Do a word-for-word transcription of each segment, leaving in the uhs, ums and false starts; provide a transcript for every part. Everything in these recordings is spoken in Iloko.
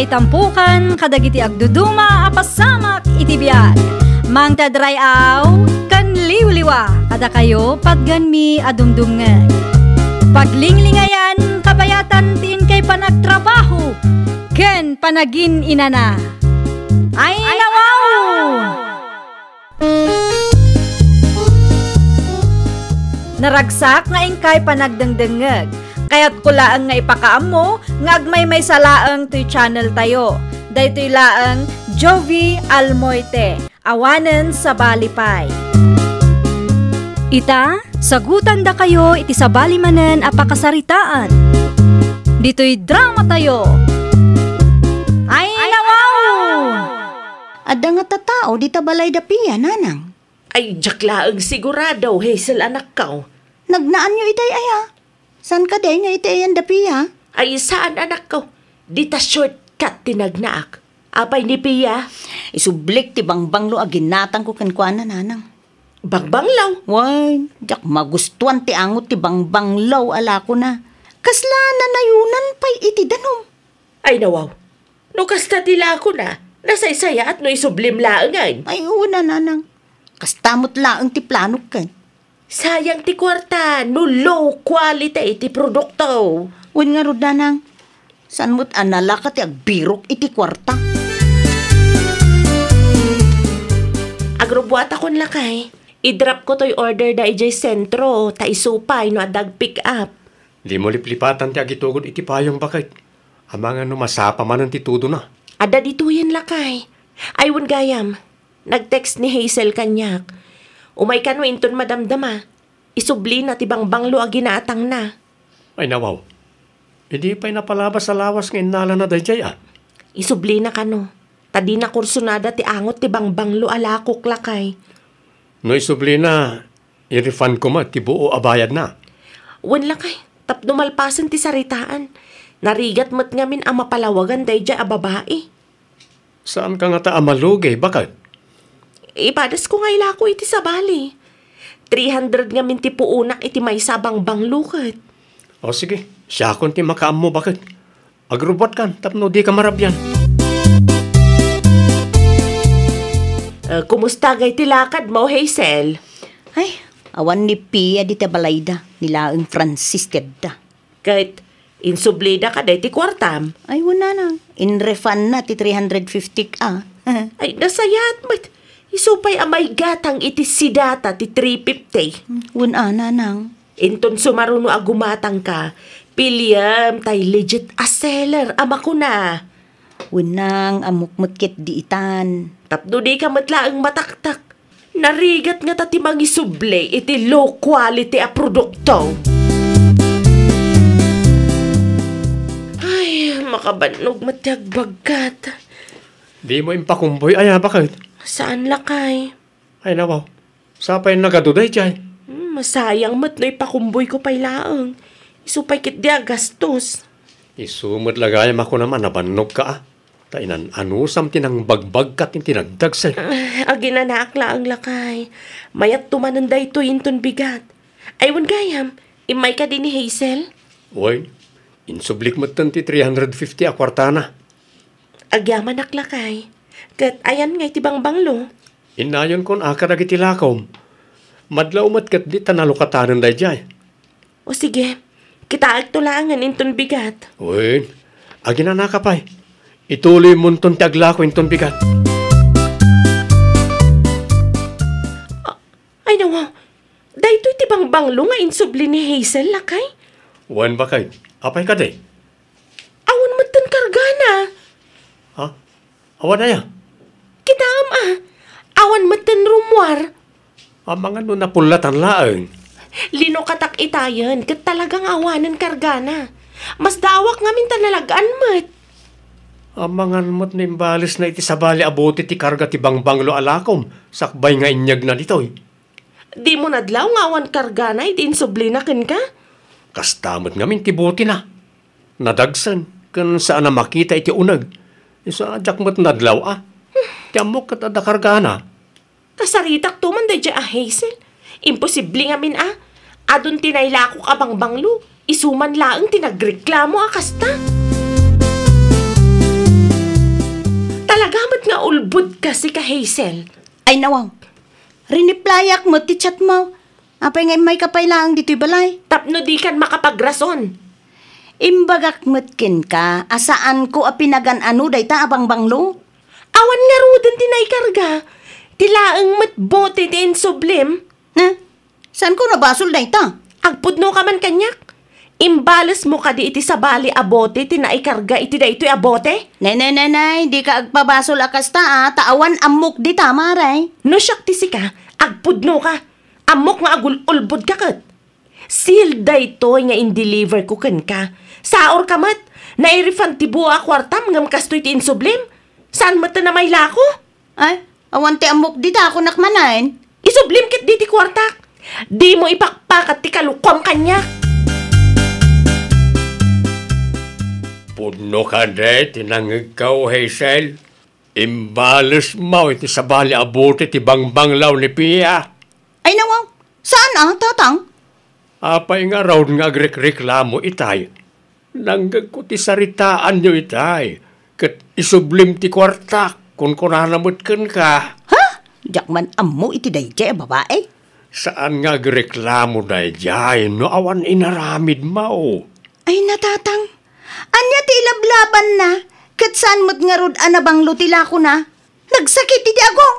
Itampukan kadagiti agduduma a pasamak iti biag. Mangted ray-aw ken liwliwa kadakayo patgenmi a dumdumngeg. Paglinglingayan kabayatan ti inkay panagtrabaho ken panagin-inana. Ay, nawaw! Naragsak nga inkay panagdengdengngeg. Kayatko laeng nga ipakaammo nga agmaymaysa laeng toy channel tayo. Daytoy laeng Jovie Almoite, awanen sabali pay. Ita, sagutandakayo iti sabali manen a pakasaritaan. Ditoy drama tayo. Ay, nawaw! Adda nga tattao dita balay da Pia, nanang? Ay, diak laeng sigurado, Hazel, anakko. Nagnaanyo itay aya? Saan kadi nga itay ayan da Pia? Ay, saan, anakko. Dita shortcut ti nagnaak. Apay ni Pia? Isublik ti bangbanglo a ginatangko kenkuana, nanang. Bangbanglo? Wen, diak magustuan ti angot ti bangbanglo a lakona. Kasla nanayonan pay iti danum. Ay, nawaw. No kasta ti lakona, nasaysayaat no isublim laengen. Ay, wen a, nanang. Kasta met laeng ti planok ken. Sayang ti kuarta no low quality ti produkto. Wen ngarud, nanang. Saan met a nalaka ti agbirok iti kuarta? Agrubbuatakon, lakay. I-drop ko toy order da idiay sentro, ta isu pay no adda ag-pick up. Dimo liplipatan ti agitugod iti payong, baket. Amangan no masapa manen ti tudona. Adda ditoyen, lakay. Ay, wen gayam. Nag-text ni Hazel kaniak. Umay kano inton madamdama. Isublina ti bangbanglo a ginaatangna. Ay, nawaw. Idi pay napalabas a lawas nga innalana daydiay, a? Isublina kano. Ta dina kursunada ti angot ti bangbanglo a lakok, lakay. No isublina, i-refund ko met ti buo a bayadna. Wen, lakay, tapno malpasen ti saritaan. Narigat met ngamin a mapalawagan daydiay a babai. Saanka ngata a malugay, baket? Ipadasko nga ilako iti sabali. Three hundred ngamin ti puonak iti maysa a bangbanglo ket. O sige, siakon ti makaammo, baket. Agrubbuatkan tapno dika marabian. Eh, kumusta gay ti lakadmo, Hazel? Ay, awan ni Pia dita balayda, ni laeng Francis ti adda. Ket insublida kadi ti kuartam? Ay, wen, nanang. In-refund na ti three hundred fifty ka. Ay, nasayaat met. Isu pay a maygatang iti sidata ti three fifty. Wen a, nanang. Inton sumaruno a gumatangka, piliem tay legit a seller a makuna. Wen, nang, ammok met ketdi itan. Tapno dika met laeng mataktak. Narigat ngata ti mangisubli iti low quality a produkto. Ay, makabannog met ti agbagkat. Dimo impakumboy aya, baket? Saan, lakay. Ay, nawaw. Sapay nagadu daydiay. Hmm, masayang met no ipakumboyko pay laeng. Isu pay ketdi a gastos. Isu met la gayam a kunam a nabannogka, a. Ta inan-anusam ti nangbagbagkat iti nagdagsen. Ah, aginanaak laeng, lakay. Mayatto manen daytoy inton bigat. Ay, wen gayam, immayka idi ni Hazel? Wen, insublik metten ti three hundred fifty a kuartana. Agyamanak, lakay. Ket ayan ngay ti bangbanglo? Innayonkon a kadagiti lakom. Madlaw met ketdi ta nalukatanen daydiay. O sige, kitaekto laengen inton bigat. Wen, aginanaka pay. Ituloymonton ti aglako inton bigat. A-, ay, nawaw. Daytoy ti bangbanglo nga insubli ni Hazel, lakay? Wen, baket. Apay kadi? Awan metten kargana. Ha? Awan aya? Kitaem a. Awan metten rummuar. Amangan no napullatan laeng. Linukatak itayen ket talagang awanen kargana. Masdaawak ngamin ta nalag-an met. Amangan met no imbalisna iti sabali a bote ti karga ti bangbanglo a lakom sakbay nga inyegna ditoy. Dimo nadlaw nga awan kargana idi insublina kenka? Kasta met ngamin ti botina. Nadagsen ken saan a makita iti uneg. Isu a diak met nadlaw a. Ti ammok ket adda kargana. Kasaritakto man daydiay a Hazel. Imposible ngamin a. Adun ti nailakok a bangbanglo. Isu man laeng ti nagreklamo a kasta. Ta ulbodka, sika, Hazel. Ay, nawaw. Riniplayak met ti chat mo. Apay nga immayka pay laeng ditoy balay? Tapno dikan makapagrason. Imbagak met kenka a saanko a pinagan-ano dayta a bangbanglo. Awan ngaruden ti naikarga. Ti laeng met bote ti insublim. Na? Saanko a basol dayta? Agpudnoka man kaniak. Imbalesmo kadi iti sabali a bote ti naikarga iti daytoy a bote? Nay, nay, nay, nay, dika agpabasol a kasta, a, ta awan ammok dita, mare. No siak ti sika, agpudnoka. Ammok nga agul-ulbodka ket. Sealed daytoy nga in-deliver ko kenka. Saorka met, nai-refund ti bua a kuartam ngem kastoy ti insublim. Saan met a mailako? Ay, awan ti ammok dita, kunak manen. Isublim ketdi ti kuartak. Dimo ipakpakat ti kalukuam kaniak. Pudno kadi ti nangngegko, Hazel? Imbalesmo iti sabali a bote ti bangbanglo ni Pia. Ay, nawaw. Saan a, tatang? Apay ngarud nga agrekreklamo itay? Nanggegko ti saritaanyo itay, ket isublim ti kuartak, kunkunana met kenka. Ha? Diak man ammo iti daydiay a babae. Saan nga agreklamo daydiay no awan inaramidmo? Ay, natatang. Ania ti ilablabanna? Ket saan met ngarud a nabanglo ti lakona? Nagsakit iti agong.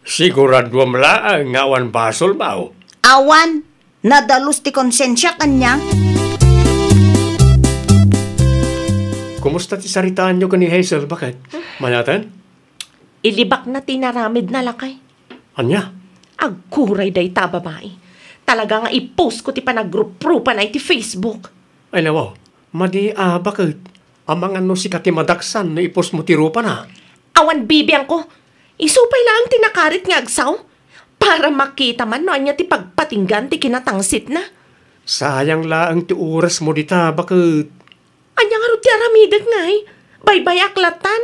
Siguraduam laeng nga awan basolmo. Awan. Nadalus ti konsensiak, ania? Kumusta ti saritaanyo ken ni Hazel, baket? Mayat? Ilibakna ti inaramidna, lakay. Ania? Agkuray dayta a babai. Talaga nga i-post ko ti panagruprupana iti Facebook. Ay, nawaw. Madi a, baket? Amangan no sika ti madaksan no i-post mo ti rupana. Awan bibiangko. Isu pay laeng ti nakarit nga agsaw. Para makita man no ania ti pagpatinggan ti kinatangsitna. Sayang laeng ti orasmo dita, baket? Ania ngarud ti aramidek ngay? Baybay-ak lattan?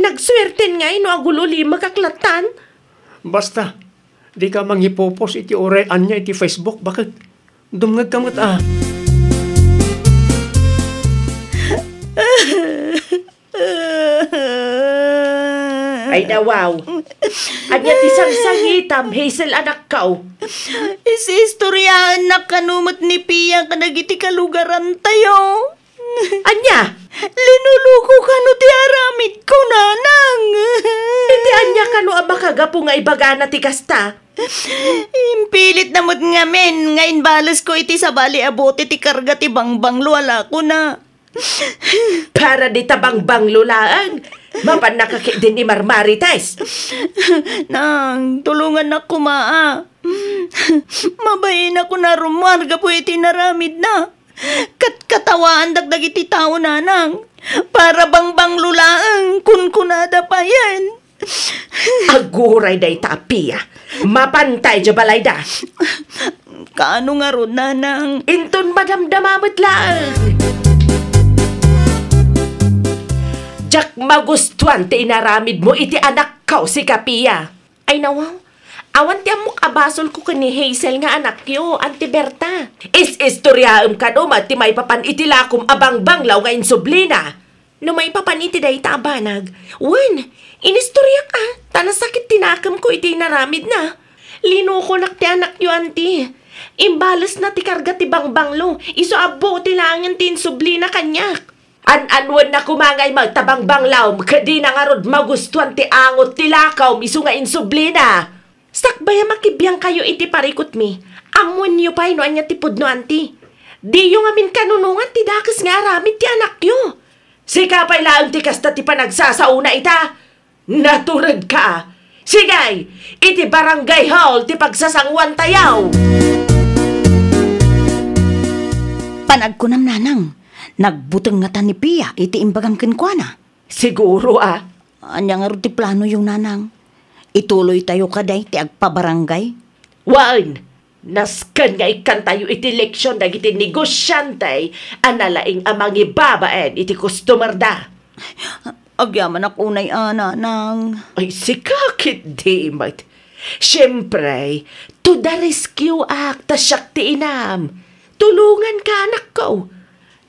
Nagsuerten ngay no agul-ulimek-ak lattan? Basta, dika mangipopost iti uray ania iti Facebook, baket? Dumngegka met a. Ay, nawaw. Ania ti sangsangitam, Hazel, anakko? Is-istoriaennak kano met ni Pia kadagiti kalugarantayo. Ania? Linuluko kano ti aramidko, nanang. Iti ania kano a makagapu nga ibagana ti kasta? Impilitna met ngamin nga imbalesko iti sabali a bote ti karga ti bangbanglo a lakona. Para dita bangbanglo laeng, mapannaka ketdin imarmarites. Nang, tulongannak koma a. Mabainak a rummuar gapu iti inaramidna. Katkatawaandak dagiti tao, nanang. Para bangbanglo laeng, kunkunada payen. Aguray dayta a Pia. Mapantay idiay balayda. Kaano ngarud, nanang? Inton madamdama met laeng. Diak magustuan ti inaramidmo iti anakko, sika Pia. Ay, nawaw. Awan ti ammok a basolko ken ni Hazel nga anakyo, Auntie Berta. Is-istoriaem kano met ti maipapan iti lakom a bangbanglo nga insublina. No maipapan iti dayta a banag, wen, inistoriak a, ta nasakit ti nakemko iti inaramidna. Linukonak ti anakyo, Auntie. Imbalesna ti karga ti bangbanglo, isu a bote laengen ti insublina kaniak. An-anuenna koma ngay met ta bangbanglom ket dina ngarud magustuan ti angot ti lakom isu nga insublina. Sakbay a makibiangkayo iti parikutmi, ammoenyo pay no ania ti pudno, Auntie. Diyo ngamin kanunongan ti dakes nga aramid ti anakyo. Sika pay laeng ti kasta ti panagsasaona ita. Naturedka. Sige, iti barangay hall ti pagsasangoantayo. Panagkunam, nanang, nagbuteng ngata ni Pia iti imbagam kenkuana. Siguro a. Ania ngarud ti planoyo, nanang? Ituloytayo kadi ti agpabarangay? Wen, nasken nga ikkantayo iti leksion dagiti negosiante a nalaing a mangibabaen iti kustomerda. Agyamanak unay a, nanang. Ay, sika ketdi met. Siempre, to the rescue ak, ta siak ti inam. Tulonganka, anakko.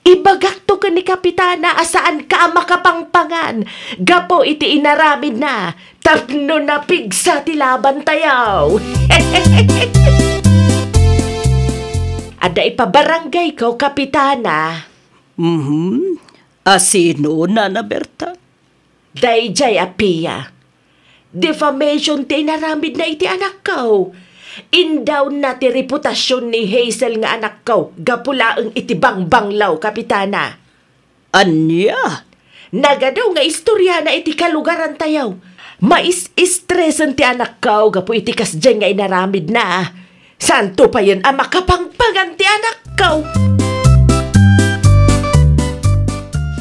Ibagakto ken ni Kapitana a saanka a makapangpangan gapu iti inaramidna tapno napigsa ti labantayo. Adda ipabarangayko, Kapitana. Mhm. A sino, Nana Berta? Daydiay a Pia. Defamation ti inaramidna iti anakko. Indawnna ti reputasion ni Hazel nga anakko gapu laeng iti bangbanglo, Kapitana. Ania? Nagadu nga istoriana iti kalugarantayo. Mais-istresen ti anakko gapu iti kasdiay nga inaramidna. Saanto payen a makapangpangan ti anakko.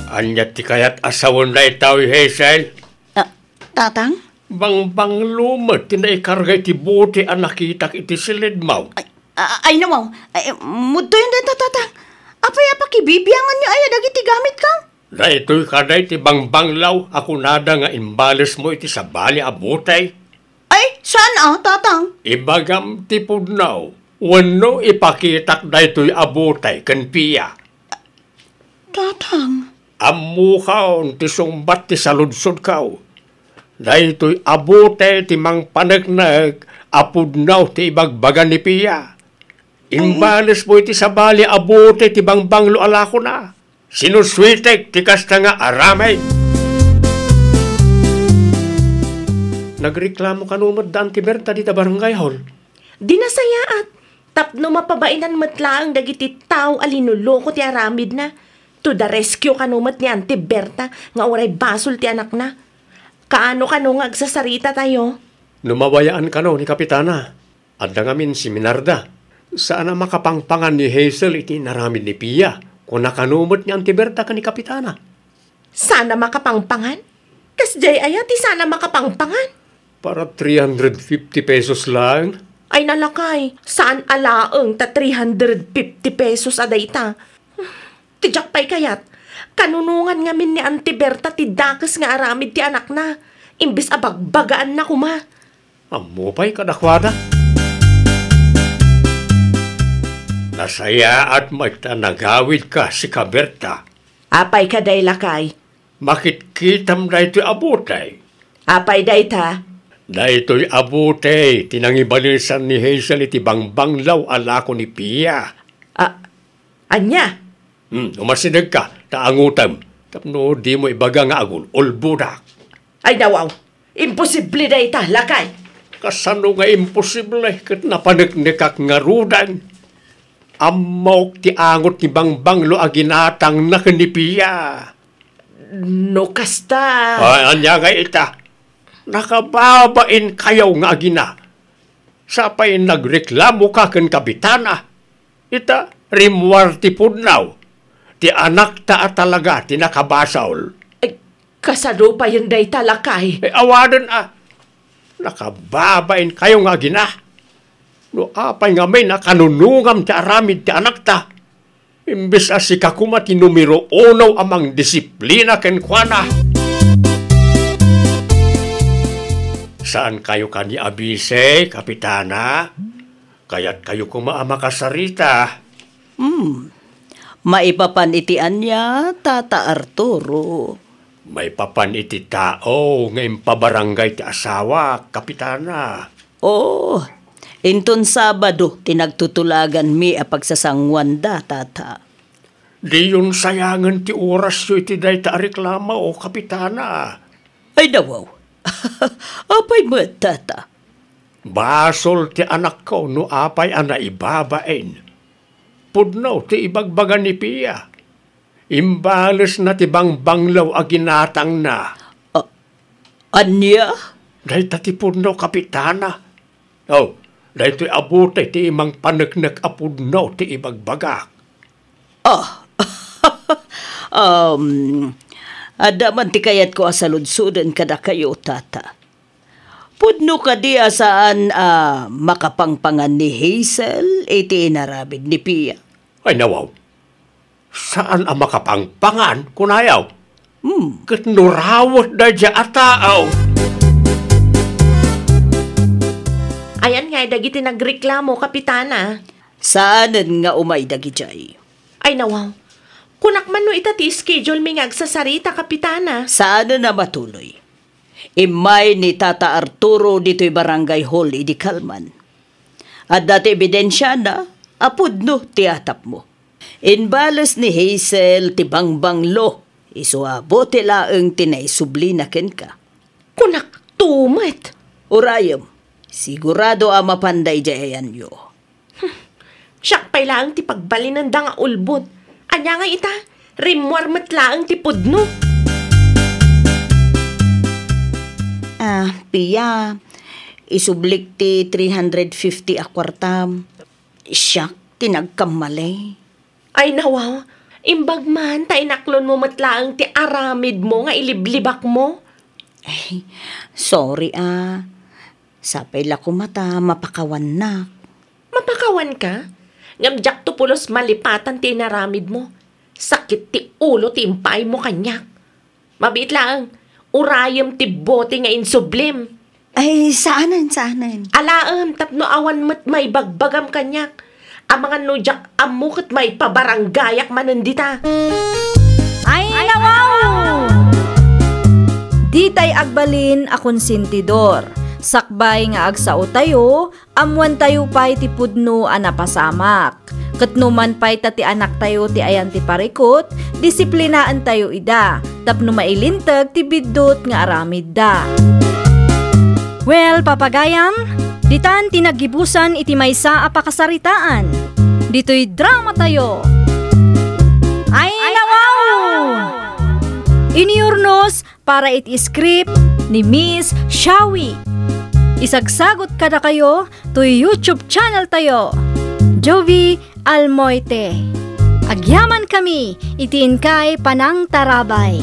Ania ti kayat a sawen daytoy, Hazel? Ah, Tatang? Bangbanglo met ti naikarga iti bote a nakitak iti silidmo. Ay, a-, ay, nawaw. Ay, mudtoyon dayta, Tatang. Apay a pakibibianganyo aya dagiti gamitko? Daytoy kadi ti bangbanglo a kunada nga imbalesmo iti sabali a bote. Ay, saan a, Tatang? Ibagam ti pudno wenno ipakitak daytoy a bote ken Pia. Tatang. Ammokon ti sungbat ti saludsodko. Daytoy a bote ti mangpaneknek a pudno ti ibagbaga ni Pia. Ay. Imbalesmo iti sabali a bote ti bangbanglo a lakona. Sinusuitek ti kasta nga aramid. Nagreklamo kano met da Auntie Berta dita barangay hall? Di nasayaat, tapno mapabainan met laeng dagiti tao a linuloko ti aramidna. To the rescue kano met ni Auntie Berta nga uray basol ti anakna. Kaano kano nga agsasaritatayo? No mabayaan kano ni Kapitana, adda ngamin seminarda. Saan a makapangpangan ni Hazel iti inaramid ni Pia. Kuna kano met ni Auntie Berta ken ni Kapitana. Saan a makapangpangan? Kasdiay aya ti saan a makapangpangan? Para three hundred fifty pesos laeng. Ay, nalakay, saan a laeng ta three hundred fifty pesos a dayta. Ti diak pay kayat, kanunongan ngamin ni Auntie Berta ti dakes nga aramid ti anakna, imbes a bagbagaanna koma. Ammo pay kadakuada. Nasayaat met ta nagawidka, sika Berta. Apay kadi, lakay? Makitkitam daytoy a bote. Apay dayta? Daytoy a bote ti nangibalesan ni Hazel iti bangbanglo a lako ni Pia. A-, ania? Hmm, umasidegka, ta angotem, tapno dimo ibaga nga agul-ulbodak. Ay, nawaw! Imposible dayta, lakay! Kasano nga imposible ket napaneknekak ngaruden? Ammok ti angot ni bangbanglo a ginatangna ken ni Pia. No kasta. Ay, ania ngay ita? Nakababainkayo nga agina. Sapay nagreklamoka ken Kapitana. Ita, rimmuar ti pudno. Ti anakta a talaga ti nakabasol. Ay, kasano payen dayta, lakay? Eh, awanen a. Nakababainkayo nga agina. No apay ngamin a kanunongam ti aramid ti anakta, imbes a sika koma ti numero uno a mangdisiplina kenkuana. Saankayo kadi abisi, Kapitana? Kayatkayo koma a makasarita. Hmm. Maipapan iti ania, Tata Arturo? Maipapan iti tao nga impabarangay ti asawak, Kapitana. Oo, inton Sabado ti nagtutulaganmi a pagsasanguanda, Tata. Diyon sayangen ti orasyo iti dayta a reklamo, Kapitana. Ay, nawaw. Apay met, Tata? Basol ti anakko no apay a naibabain. Pudno ti ibagbaga ni Pia. Imbalesna ti bangbanglo a ginatangna. A-, ania? Dayta ti pudno, Kapitana. Oh, daytoy a bote ti mangpaneknek a pudno ti ibagbagak. Ah, um, adda man ti kayatko a saludsoden kadakayo, Tata. Pudno kadi a saan a makapangpangan ni Hazel iti inaramid ni Pia? Ay, nawaw. Saan a makapangpangan, kunayo? Hmm. Ket no rawet daydiay a tao. Ayan nga dagiti nagreklamo, Kapitana. Saanen nga umay dagidiay. Ay, nawaw. Kunak man no ita ti schedule mi nga agsasarita, Kapitana. Saanen a matuloy. Immay ni Tata Arturo ditoy barangay hall idi kalman. Adda ti ebidensiana a pudno ti atapmo. Imbales ni Hazel ti bangbanglo, isu a bote laeng ti naisublina kenka. Kunak to met. Urayem, sigurado a mapanda idiay ayanyo. Siak pay laeng ti pagbalinenda nga ulbod. Ania nga ita? Rimmuar met laeng ti pudno. Ah, Pia, isublik ti three hundred fifty a kuartam. Siak ti nagkamali. Ay, nawaw. Imbag man ta inaklonmo met laeng ti aramidmo nga iliblibakmo. Ay, sorry, ah. Sapay la koma ta mapakawannak. Mapakawanka? Ngem diakto pulos malipatan ti inaramidmo. Sakit ti ulo ti impaaymo kaniak. Mabiit laeng, urayem ti bote nga insublim. Ay, saanen, saanen. Alaem, tapno awan met maibagbagam kaniak. Amangan no diak ammo ket maipabaranggayak manen dita. Ay, nawaw! Ditay agbalin a konsentidor. Sakbay nga agsaotayo, ammoantayo pay ti pudno a napasamak. Ket no man pay ta ti anaktayo ti ayan ti parikut, disiplinaentayo ida tapno mailinteg ti biddut nga aramidda. Well, papagayam, ditan ti naggibusan iti maysa a pakasaritaan. Ditoy dramatayo. Ay, nawaw! Inurnos para iti script ni Miss Shawi. Isagsagot kadakayo toy YouTube channel tayo, Jovi Almoite. Agyaman kami iti inkay panangtarabay.